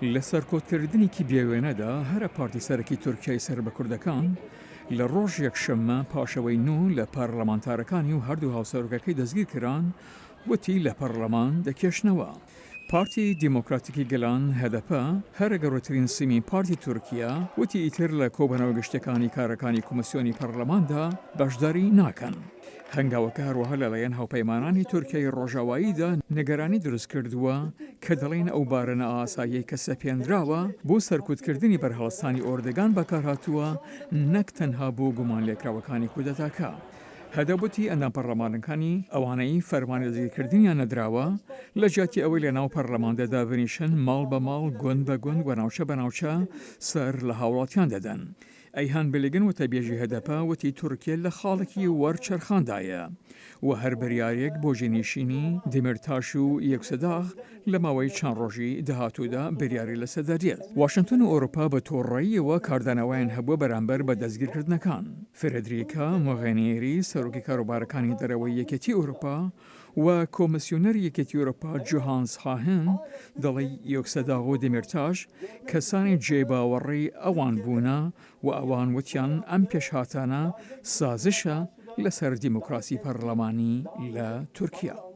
لە سەرکوتکردنێکی بێوێنەدا هەرە پارتی سەرەکی تورکیای سەر بە کوردەکان لە ڕۆژ یەکشەممە پاش ئەوەی نۆ لە پەرلەمانتارەکانی و هەردوو هاوسەرۆکەکەی دەستگیرکران وتی لە پەرلەمان دەکێشنەوە. پارتی دیموکراتیکی گەلان، هەدەپە، هەرە گەورەترین سیمی پارتی تورکیا، وتی ئیتر لە کۆبوونەوە گشتیەکانی کارەکانی کۆمسیۆنی پەرلەماندا بەشداری ناکەن. هەنگاوەکە هەروەها لەلایەن هاوپەیمانانی تورکیای ڕۆژاواییدا نیگەرانی دروستکردووە کە دەڵێن ئەو بارە نائاساییەی کە سەپێنراوە بۆ سەرکوتکردنی بەرهەڵستانی ئۆردگان بەکارهاتووە نەک تەنها بۆ گومانلێکراوەکانی کودەتاکە. هەدەپ وتی ئەندام پەرلەمانەکانی ئەوانەی فەرمانی دەستگیرکردنیان نەدراوە لە جیاتی ئەوەی لەناو پەرلەماندا دابنیشن ماڵ بە ماڵ، گوند بە گوند و ناوچە بە ناوچە سەر لە هاوڵاتیان دەدەن. ئەیهان بیلگن وتەبێژی هەدەپە وتی تورکیە لە خاڵێکی وەرچەرخاندایە و هەر بریارێک بۆ جێنیشینی دیمیرتاش و یوکسەداغ لە ماوەی چەند ڕۆژی داهاتوودا بریاری لەسەر دەدرێت. واشنتن و ئەوروپا بە توڕەییەوە کاردانەوەیان هەبووە بەرامبەر بە دەستگیرکردنەکان. فرێدریکا مۆغێنیری سەرۆکی کاروبارەکانی دەرەوەی یەکێتی ئەوروپا و کۆمسیۆنەری یەکێتی ئەوروپا جۆهانس هاهن دەڵی یۆکسەداغ و دیمیرتاش کەسانی جێی باوەڕی ئەوان بوونە و ئەوان وتیان ئەم پێشهاتانە سازشە لەسەر دیموکراسی پەرلەمانی لە تورکیا.